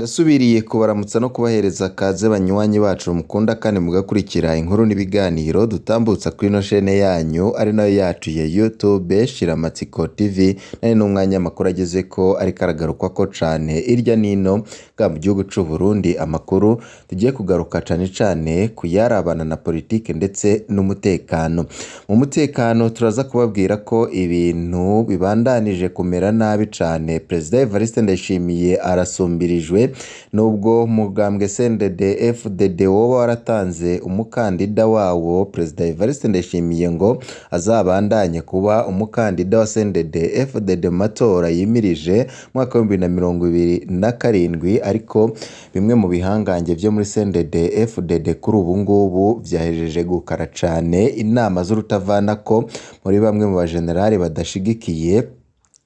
Ndasubiriye kubaramutsa no kubahereza kaze banywanyi bacu mukunda kandi mugakurikira inkuru n'ibiganiro dutambutsa kuri ino shene yanyu ari nayo yacu ya YouTube Shiramatsiko TV. Nari n'umwanya amakuru agezeko ariko aragarukwako cane irya nino bwa mu gihugu c'u Burundi. Amakuru tugiye kugaruka cane cane kuyarabana na politike ndetse n'umutekano. Mu mutekano turaza kubabwira ko ibintu bibandanije kumera nabi cane. Perezida Evariste Ndayishimiye arasumbirijwe nubwo mugambwe CNDD FDD woba waratanze umukandida wawo. Perezida Evariste Ndayishimiye ngo azabandanye kuba umukandida wa CNDD FDD mu matora yimirije mwaka w'2027, ariko bimwe mu bihangange vyo muri CNDD FDD kuri ubu ngubu vyahejeje gukara cane inama z'urutavanako muri bamwe mu bajenerali badashigikiye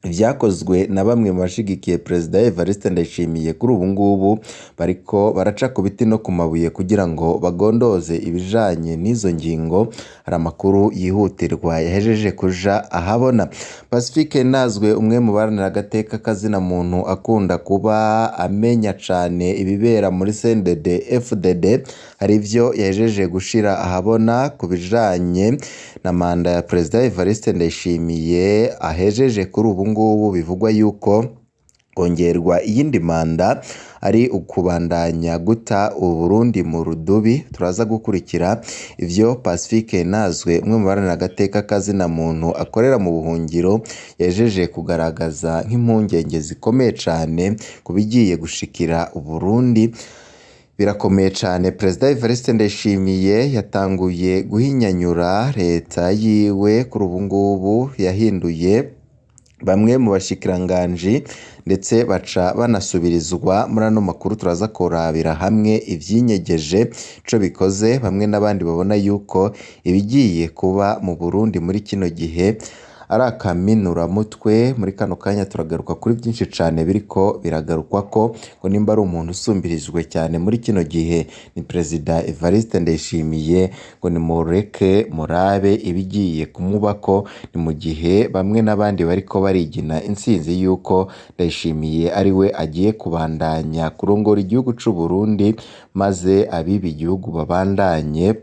ivyakozwe na bamwe mu bashigikiye Perezida Evariste Ndayishimiye. Kuri ubu ngubu bariko baraca ku biti no ku mabuye kugira ngo bagondoze ibijanye n'izo ngingo. Hari amakuru yihutirwa yahejeje kuja ahabona. Pacifique Nazwe, umwe mu baharanira agateka kazina muntu akunda kuba amenya cane ibibera muri CNDD FDD, hari ivyo yahejeje gushira ahabona ku bijanye na manda ya Perezida Evariste Ndayishimiye ahejeje kuri ubu ngubu. Bivugwa yuko kongerwa iyindi manda ari ukubandanya guta Uburundi mu rudubi. Turaza gukurikira ivyo Pacifique Nazwe, umwe mu baharanira agateka kazina muntu akorera mu buhungiro, yahejeje kugaragaza nk'impungenge zikomeye cane ku bigiye gushikira Uburundi. Birakomeye cane. Perezida Evariste Ndayishimiye yatanguye guhinyanyura leta yiwe. Kuri ubu ngubu yahinduye bamwe mu bashikiranganji ndetse baca banasubirizwa. Muri ano makuru turaza kurabira hamwe ivyinyegeje, ico bikoze bamwe n'abandi babona yuko ibigiye kuba mu Burundi muri kino gihe ari akaminuramutwe. Muri kano kanya turagaruka kuri vyinshi cane biriko biragarukwako ngo nimba ari umuntu usumbirijwe cyane muri kino gihe ni Perezida Evariste Ndayishimiye, ngo nimureke murabe ibigiye kumubako. Ni mu gihe bamwe n'abandi bariko barigina intsinzi yuko Ndayishimiye ari we agiye kubandanya kurongora igihugu c'u Burundi, maze abiba igihugu babandanye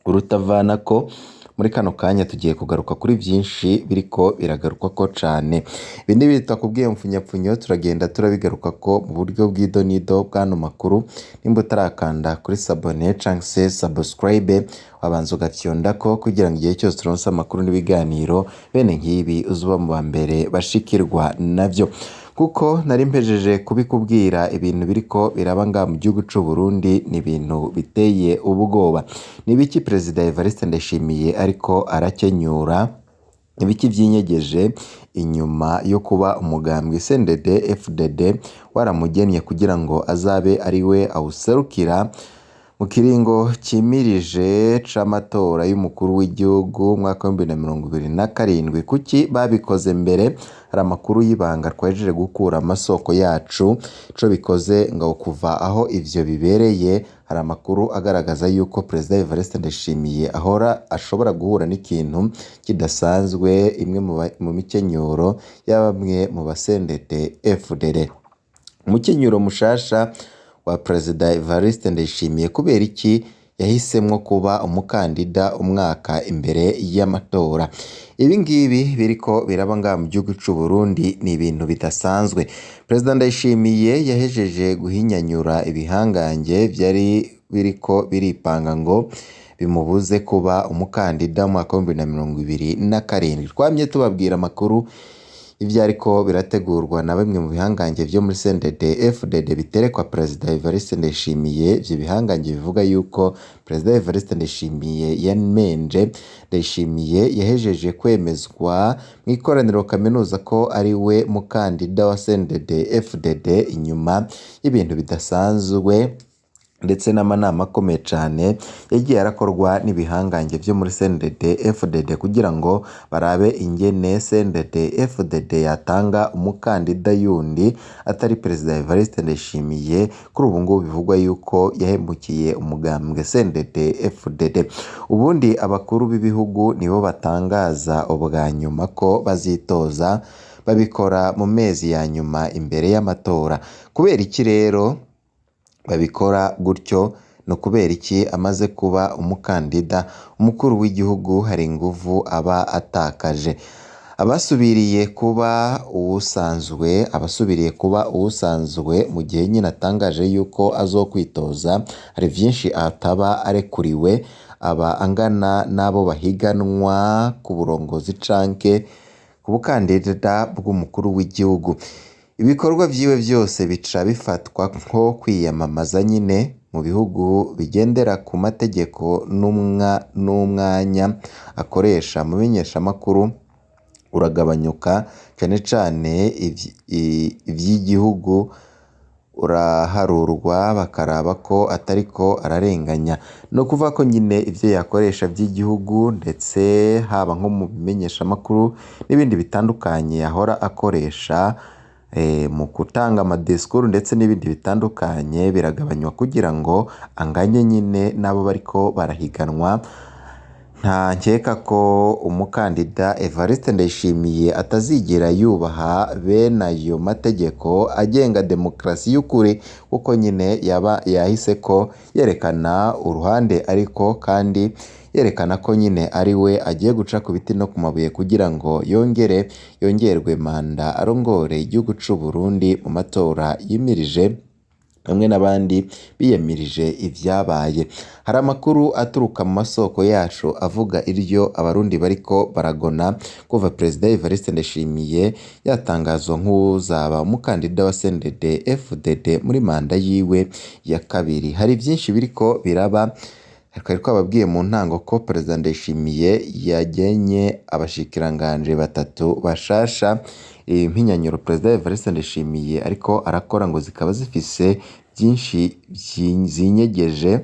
urutavanako. Muri kano kanya tugiye kugaruka kuri vyinshi biriko biragarukwako cane. Ibi ni bitakubwiye mfunyapfunyo, turagenda turabigarukako mu buryo bw'idonido bw'ano makuru. Nimba utarakanda kuri s'abonner canke se subscribe, wabanza ugafyondako kugira ngo igihe cyose turonse amakuru n'ibiganiro bene nk'ibi uzoba mu ba mbere bashikirwa navyo. Kuko nari mpejeje kubikubwira, ibintu biriko biraba ngaha mu gihugu c'u Burundi ni ibintu biteye ubwoba. Ni ibiki Perezida Evariste Ndayishimiye ariko arakenyura? Ibiki vyinyegeje inyuma yo kuba umugambwe CNDD FDD waramugennye kugira ngo azabe ari we awuserukira mu kiringo cimirije c'amatora y'umukuru w'igihugu umwaka w'2027? Kuki babikoze mbere? Hari amakuru y'ibanga twahejeje gukura amasoko yacu. Ico bikoze ngo kuva aho ivyo bibereye, hari amakuru agaragaza yuko Perezida Evariste Ndayishimiye ahora ashobora guhura n'ikintu kidasanzwe, imwe mu mikenyuro ya bamwe mu ba CNDD FDD. Umukenyuro mushasha wa Perezida Evariste Ndayishimiye, kubera iki yahisemwo kuba umukandida umwaka imbere y'amatora? Ibi ngibi biriko biraba ngaha mu gihugu c'u Burundi ni ibintu bidasanzwe. Perezida Ndayishimiye yahejeje guhinyanyura ibihangange vyari biriko biripanga ngo bimubuze kuba umukandida mu mwaka w'2027. Twamye tubabwira amakuru ivyo ariko birategurwa na bamwe mu bihangange vyo muri CNDD FDD biterekwa Perezida Evariste Ndayishimiye. Ivyo bihangange bivuga yuko Perezida Evariste Ndayishimiye yamenje. Ndayishimiye yahejeje kwemezwa mu ikoraniro kaminuza ko ari we mukandida wa CNDD FDD, inyuma y'ibintu bidasanzwe ndetse n'amanama akomeye cane yagiye arakorwa n'ibihangange vyo muri CNDD FDD kugira ngo barabe ingene CNDD FDD yatanga umukandida yundi atari Perezida Evariste Ndayishimiye, kuri ubu ngubu bivugwa yuko yahemukiye umugambwe CNDD FDD. Ubundi abakuru b'ibihugu nibo batangaza ubwa nyuma ko bazitoza, babikora mu mezi ya nyuma imbere y'amatora. Kubera iki rero? Babikora gutyo ni ukubera iki? Amaze kuba umukandida umukuru w'igihugu hari inguvu aba atakaje. Abasubiriye kuba uwusanzwe mu gihe nyine atangaje yuko azokwitoza, hari vyinshi ataba arekuriwe, aba angana n'abo bahiganwa ku burongozi canke ku bukandida bw'umukuru w'igihugu. Ibikorwa vyiwe vyose bica bifatwa nko kwiyamamaza nyine mu bihugu bigendera ku mategeko n'umwanya akoresha mu menyeshamakuru uragabanyuka, cane cane ivy'igihugu uraharurwa bakaraba ko atariko ararenganya. Ni ukuvuga ko nyine ivyo yakoresha vy'igihugu ndetse haba nko mu bimenyeshamakuru n'ibindi bitandukanye yahora akoresha mu gutanga amadisikuru ndetse n'ibindi bitandukanye biragabanywa kugira ngo anganye nyine n'abo bariko barahiganwa. Nta nkeka ko umukandida Evariste Ndayishimiye atazigera yubaha bene ayo mategeko agenga demokarasi y'ukuri, kuko nyine yaba yahise ko yerekana uruhande ariko kandi yerekana ko nyine ari we agiye guca ku biti no ku mabuye kugira ngo yongere yongerwe manda arongore igihugu c'u Burundi mu matora yimirije, bamwe n'abandi biyamirije ivyabaye. Hari amakuru aturuka mu masoko yacu avuga iryo abarundi bariko baragona kuva Perezida Evariste Ndayishimiye yatangazwa nk'uwuzaba umukandida wa CNDD FDD muri manda yiwe ya kabiri. Hari vyinshi biriko biraba. Twari twababwiye mu ntango ko Perezida Ndayishimiye yagenye abashikiranganje batatu bashasha. Impinyanyuro Perezida Evariste Ndayishimiye ariko arakora ngo zikaba zifise vyinshi zinyegeje,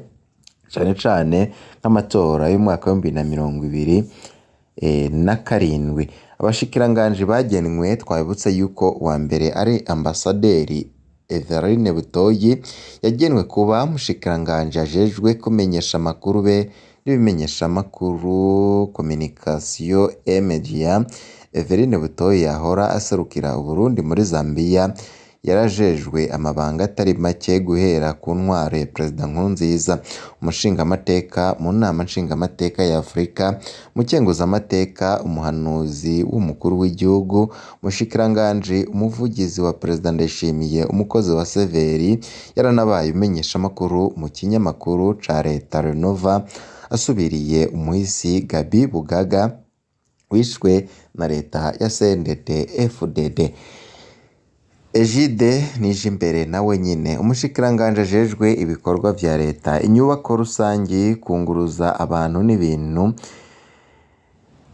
cane cane nk'amatora y'umwaka w'ibihumbi na mirongo ibiri na karindwi. Abashikiranganje bagenwe twabibutse yuko uwa mbere ari ambasaderi Everine Butoyi yagenwe kuba umushikiranganji ajejwe kumenyesha amakuru be n'ibimenyeshamakuru communication et media. Everine Butoyi yahora aserukira Uburundi muri Zambia, yarajejwe amabanga atari make guhera ku ntwaro ya Perezida Nkurunziza, umushingamateka mu nama nshingamateka ya Afurika, umukenguzamateka, umuhanuzi w'umukuru w'igihugu, umushikiranganji, umuvugizi wa Perezida Ndayishimiye, umukozi wa Severi, yaranabaye umumenyeshamakuru mu kinyamakuru ca leta Renova, asubiriye umuhisi Gabi Bugaga wishwe na leta ya CNDD FDD. Egide Nijimbere nawe nyine umushikiranganje ajejwe ibikorwa vya leta, inyubako rusangi, kunguruza abantu n'ibintu.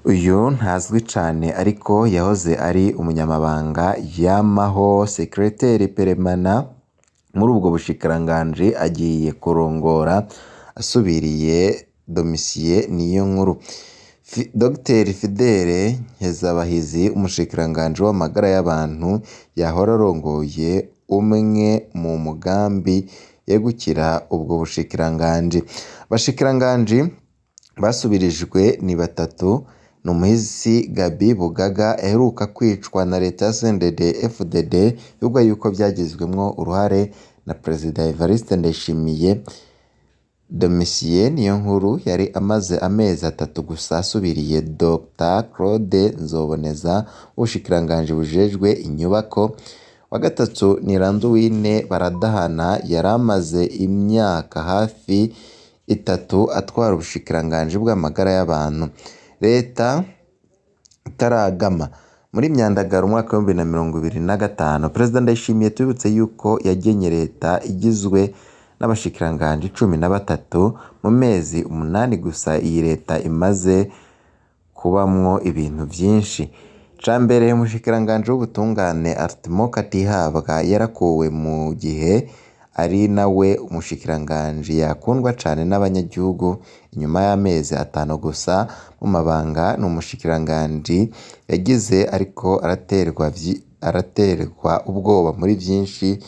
Uyu ntazwi cane ariko yahoze ari umunyamabanga yamaho secrétaire permanent muri ubwo bushikiranganje, agiye kurongora asubiriye Domitien Niyonkuru. Dr Fidele Nkezabahizi umushikiranganje w'amagara y'abantu yahora arongoye umwe mu mugambi yegukira ubwo bushikiranganji. Abashikiranganji basubirijwe ni batatu: ni umuhisi Gabi Bugaga aheruka kwicwa na leta ya CNDD FDD, bivugwa yuko vyagizwemwo uruhare na Perezida Evariste Ndayishimiye. Domitien Niyonkuru yari amaze amezi atatu gusa asubiriye Dr Claude Nzoboneza w'ubushikiranganji bujejwe inyubako. Wa gatatu ni Randuwine Baradahana yari amaze imyaka hafi itatu atwara ubushikiranganji bw'amagara y'abantu. Leta itaragama muri Myandagaro umwaka w'ibihumbi na mirongo ibiri na gatanu, Perezida Ndayishimiye tubibutse yuko yagenye leta igizwe n'abashikiranganji 13 mu mezi 8 gusa. Iyi leta imaze kubamwo ibintu vyinshi. Icambere, umushikiranganji w'ubutungane Artimo Katihabwa yarakuwe mu gihe ari nawe umushikiranganji yakundwa cane n'abanyagihugu. Inyuma y'amezi 5 gusa mu mabanga, ni umushikiranganji yagize ariko araterwa ubwoba muri vyinshi,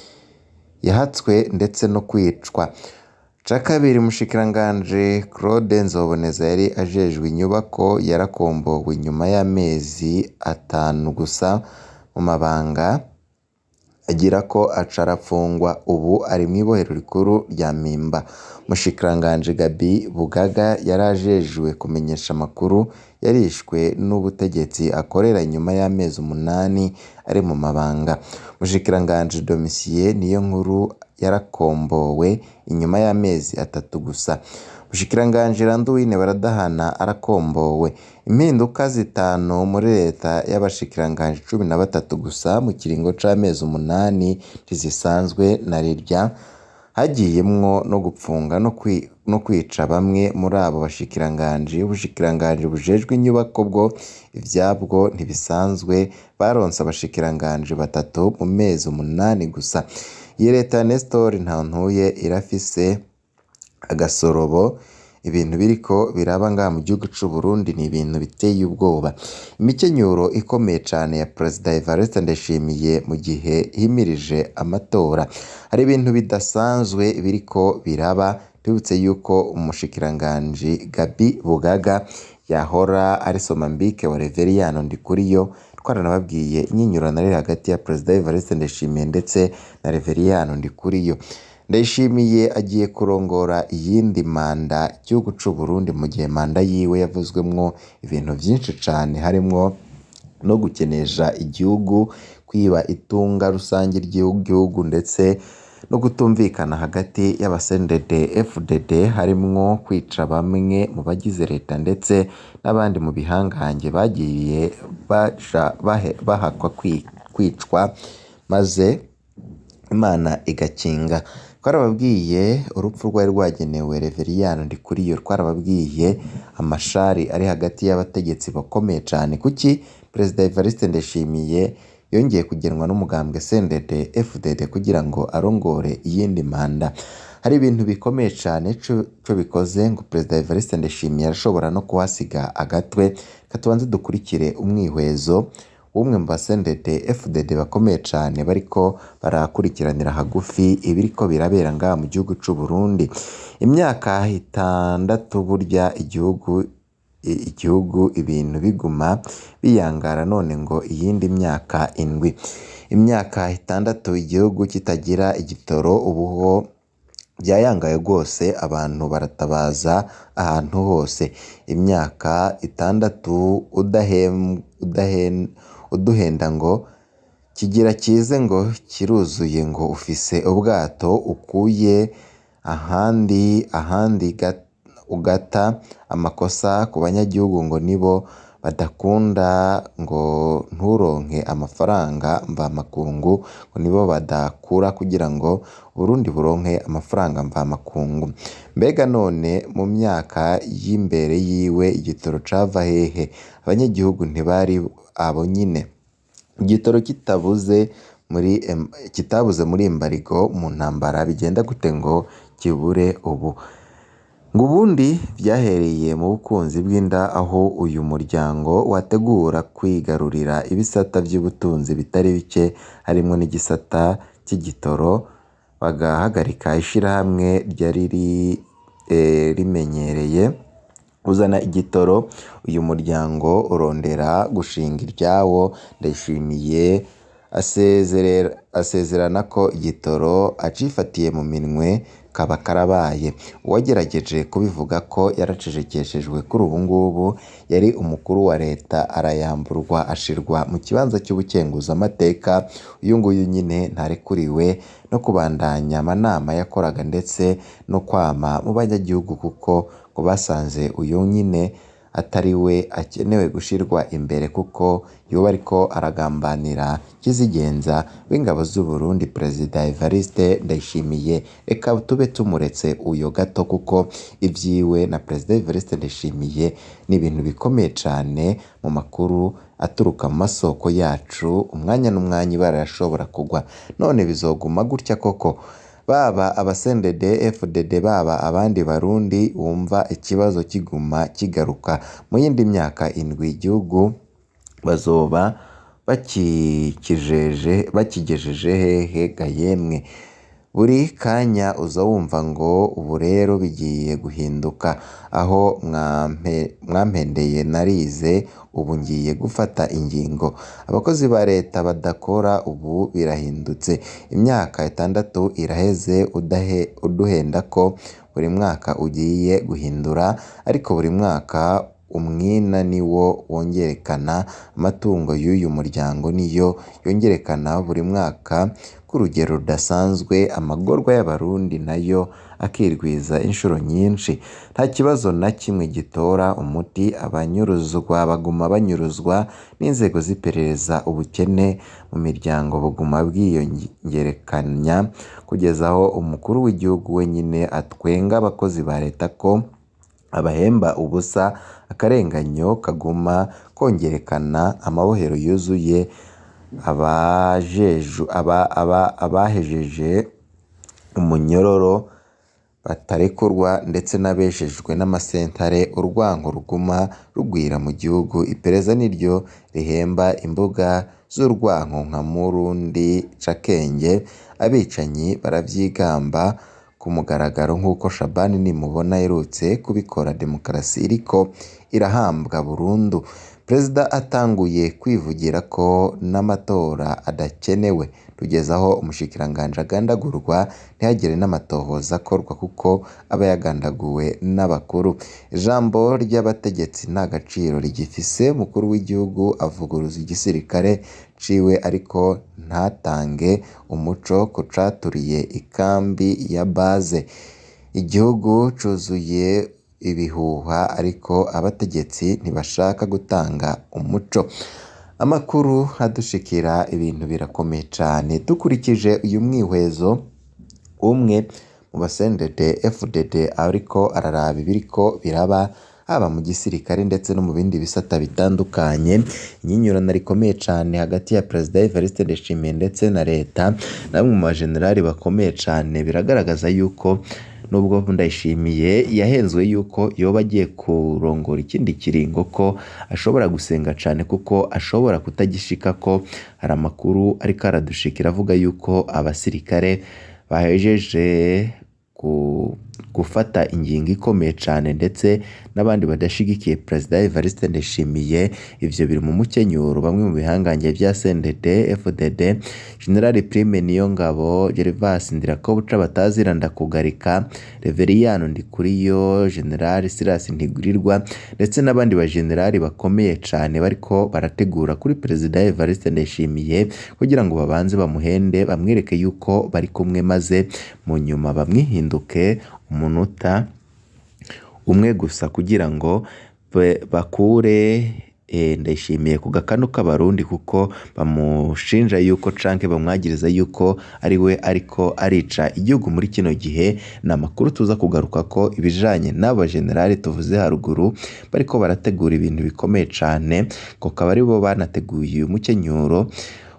yahatswe ndetse no kwicwa. Ica kabiri, umushikiranganji Claude Nzoboneza yari ajejwe inyubako yarakombowe inyuma y'amezi 5 gusa mu mabanga. agirako aca arafungwa, ubu ari mw'ibohero rikuru rya Mpimba. Umushikiranganji Gaby Bugaga yarajejwe kumenyesha amakuru, yarishwe n'ubutegetsi akorera inyuma y'amezi 8 ari mu mabanga. Umushikiranganji Domitien Niyonkuru yarakombowe inyuma y'amezi 3 gusa. Umushikiranganji Randuwine Baradahana arakombowe. Impinduka 5 muri leta y'abashikiranganji 13 gusa mu kiringo c'amezi 8 ntizisanzwe na rirya, hagiyemwo no gupfunga no kwica bamwe muri abo bashikiranganji. Ubushikiranganji bujejwe inyubako bwo ivyabwo ntibisanzwe, baronse abashikiranganji 3 mu mezi 8 gusa. Iyi leta ya Nestor Ntantuye irafise agasorobo. Ibintu biriko biraba ngaha mu gihugu c'u Burundi ni ibintu biteye ubwoba. Imikenyuro ikomeye cane ya Perezida Evariste Ndayishimiye mu gihe himirije amatora. Hari ibintu bidasanzwe biriko biraba, twibutse yuko umushikiranganji Gaby Bugaga yahora ari Somambike wa Reveriyano Ndikuriyo, twaranababwiye inyinyurano iri hagati ya Perezida Evariste Ndayishimiye ndetse na Reveriyano Ndikuriyo. Ndayishimiye agiye kurongora iyindi manda igihugu c'u Burundi mu gihe manda yiwe yavuzwemwo ibintu vyinshi cane, harimwo no gukenesha igihugu, kwiba itunga rusange ry'igihugu ndetse no kutumvikana hagati y'abasendede FDD, harimwo kwica bamwe mu bagize leta ndetse n'abandi mu bihangange bagiye bahakwa kwicwa maze Imana igakinga. Twarababwiye urupfu rwari rwagenewe Reveriyano Ndikuriyo, twarababwiye amashari ari hagati y'abategetsi bakomeye cane. Kuki Perezida Evariste Ndayishimiye yongeye kugenwa n'umugambwe CNDD FDD kugira ngo arongore iyindi manda? Hari ibintu bikomeye cane co bikoze ngo Perezida Evariste Ndayishimiye arashobora no kuhasiga agatwe. Reka tubanze dukurikire umwihwezo w'umwe mu ba CNDD FDD bakomeye cane bariko barakurikiranira hagufi ibiriko birabera ngaha mu gihugu c'u Burundi. Imyaka 6 burya igihugu ibintu biguma biyangara, none ngo iyindi myaka 7. Imyaka 6 igihugu kitagira igitoro, ubu ho byayangaye rwose, abantu baratabaza ahantu hose. Imyaka 6 uduhenda ngo kigira kize ngo kiruzuye, ngo ufise ubwato ukuye ahandi ugata amakosa ku banyagihugu ngo nibo badakunda, ngo nturonke amafaranga mvamakungu, ngo nibo badakura kugira ngo Burundi buronke amafaranga mvamakungu. Mbega none mu myaka y'imbere yiwe igitoro cava hehe? Abanyagihugu ntibari abo nyine. Igitoro kitabuze muri embargo mu ntambara, bigenda gute ngo kibure ubu? Ngo ubundi vyahereye mu bukunzi bw'inda, aho uyu muryango wategura kwigarurira ibisata vy'ubutunzi bitari bike, harimwo n'igisata c'igitoro, bagahagarika ishirahamwe ryari rimenyereye kuzana igitoro. Uyu muryango urondera gushinga iryawo. Ndayishimiye asezerana ko igitoro acifatiye mu minwe kaba karabaye. Uwagerageje kubivuga ko yaracecekeshejwe, kuri ubu ngubu yari umukuru wa leta arayamburwa ashirwa mu kibanza cy'ubukenguzamateka. Uyu nguyu nyine ntarekuriwe no kubandanya amanama yakoraga ndetse no kwama mu banyagihugu, kuko ngo basanze uyu nyine atari we akenewe gushirwa imbere, kuko yoba ariko aragambanira Kizigenza w'ingabo z'u Burundi Perezida Evariste Ndayishimiye. Reka tube tumuretse uyo gato, kuko ivyiwe na Perezida Evariste Ndayishimiye ni ibintu bikomeye cane mu makuru aturuka mu masoko yacu, umwanya n'umwanya ibara rirashobora kugwa. None bizoguma gutya koko? Baba abasendede FDD, baba abandi barundi wumva ikibazo kiguma kigaruka. Mu yindi myaka 7 igihugu bazoba bakigejeje hehe ga yemwe? Buri kanya uza wumva ngo ubu rero bigiye guhinduka, aho mwampendeye narize, ubu ngiye gufata ingingo. Abakozi ba leta badakora ubu birahindutse. Imyaka 6 iraheze uduhenda ko buri mwaka ugiye guhindura, ariko buri mwaka umwina niwo wongerekana, amatungo y'uyu muryango niyo yongerekana buri mwaka ku rugero rudasanzwe, amagorwa y'Abarundi nayo akirwiza inshuro nyinshi. Nta kibazo na kimwe gitora umuti, abanyuruzwa baguma banyuruzwa n'inzego z'iperereza, ubukene mu miryango buguma bwiyongerekanya kugeza aho umukuru w'igihugu wenyine atwenga abakozi ba leta ko abahemba ubusa, akarenganyo kaguma kongerekana, amabohero yuzuye abahejeje umunyororo batarekurwa ndetse n'abeshejwe n'amasentare, urwango ruguma rugwira mu gihugu, iperereza niryo rihemba imbuga z'urwanko nka Murundi Cakenge, abicanyi baravyigamba ku mugaragaro nk'uko Shabani Nimubona aherutse kubikora, demokarasi iriko irahambwa burundu. Perezida atanguye kwivugira ko n'amatora adakenewe, tugeze aho umushikiranganji agandagurwa ntihagire n'amatohoza akorwa kuko aba yagandaguwe n'abakuru. Ijambo ry'abategetsi nta gaciro rigifise, umukuru w'igihugu avuguruza igisirikare ciwe ariko ntatange umuco ku caturiye ikambi ya Base. Igihugu cuzuye ibihuha ariko abategetsi ntibashaka gutanga umuco. Amakuru adushikira ibintu birakomeye cane. Dukurikije uyu mwihwezo, umwe mu ba CNDD FDD ariko araraba ibiriko biraba haba mu gisirikare ndetse no mu bindi bisata bitandukanye, inyinyurana rikomeye cane hagati ya Perezida Evariste Ndayishimiye ndetse na leta na bamwe mu bajenerali bakomeye cane, biragaragaza yuko nubwo Ndayishimiye yahenzwe yuko yoba agiye kurongora ikindi kiringo ko ashobora gusenga cane kuko ashobora kutagishikako. Hari amakuru ariko aradushikira avuga yuko abasirikare bahejeje gufata ingingo ikomeye cane ndetse n'abandi badashigikiye Perezida Evariste Ndayishimiye, ivyo biri mu mukenyuro bamwe mu bihangange vya CNDD FDD, General Prime Niyongabo, Gervas Ndirakobuca batazira Ndakugarika, Reveriyano Ndikuriyo, General Silas Ntigurirwa ndetse n'abandi bajenerali bakomeye cane bariko barategura kuri Perezida Evariste Ndayishimiye kugira ngo babanze bamuhende bamwereke yuko bari kumwe, maze mu nyuma bamwihinduke umunota umwe gusa kugira ngo bakure Ndayishimiye ku gakanu k'Abarundi kuko bamushinja yuko canke bamwagiriza yuko ari we ariko arica igihugu muri kino gihe. Ni amakuru tuza kugaruka ko ibijanye n'abo bajenerali tuvuze haruguru bariko barategura ibintu bikomeye cane, ngo akaba aribo banateguye uyu mukenyuro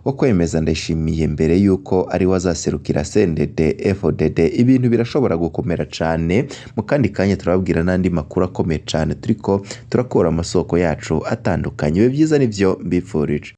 wo kwemeza Ndayishimiye mbere yuko ari we azaserukira CNDD FDD. Ibintu birashobora gukomera cane, mu kandi kanya turababwira n'andi makuru akomeye cane turiko turakura amasoko yacu atandukanye. Ibihe vyiza nivyo mbifurije.